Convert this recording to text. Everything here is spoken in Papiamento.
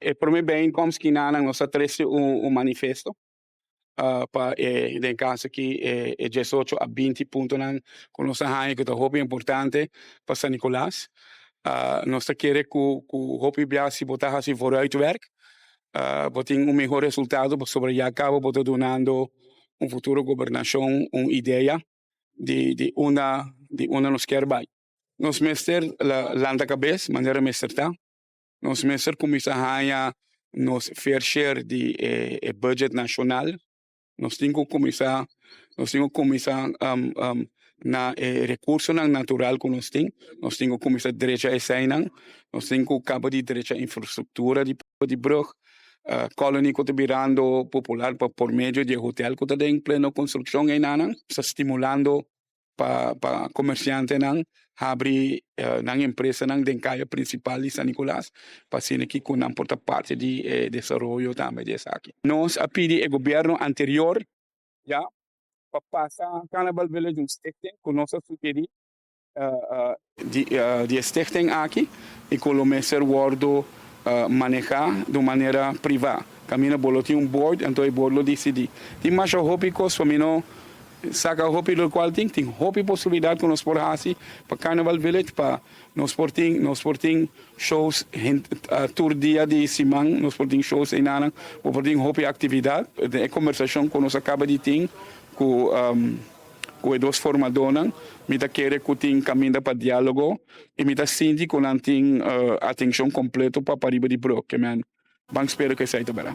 E promé bijeenkomst kinan nos a trese un manifesto pa e den kaso aki e 18 a 20 puntonan ku nos a haña ku ta hopi importante pa San Nicolas. Nos ta kere ku hopi bia si bo ta hasi vooruitwerk, bo tin un mihó resultado pasobra ya kaba bo ta dunando un futuro gobernashon un idea di unda nos kier bai. Nos mester lanta kabes manera mester ta. Nos mester kuminsá haña nos fair share di e budget nashonal. Nos tin ku kuminsá na e rekursonan natural ku nos tin. Nos tin ku kuminsá drecha eseinan. Nos tin ku kaba di drecha infrastruktura di brug. Colony ku ta birando popular pa por medio di hotel ku ta den pleno konstrukshon einan. Ta stimulando pa komersiantenan habri nan empresanan den kaya prinsipal di San Nicolas pa asina ku nan por ta parti di desaroyo tambe di esaki. Nos a pidi e gobièrnu anterior ya pa pasa Carnival Village un stichting ku nos a sugerí di stichting aki i ku lo mester wòrdu manehá di un manera privá. Kaminda bo lo tin un board, anto e board lo disidí. Tin mas hopi kos pa mi no saka hopi lokual tin hopi posibilidat ku nos por hasi pa Carnival Village, pa nos por tin shows tur dia di siman, nos por tin shows einan, por tin hopi aktividat. E kombersashon ku nos a kaba di tin ku e dos formadónan, mi ta kere ku tin kaminda pa diálogo i mi ta sinti ku nan tin atenshon kompleto pa pariba di brug, ke men ban spera ku esei ta bèrdat.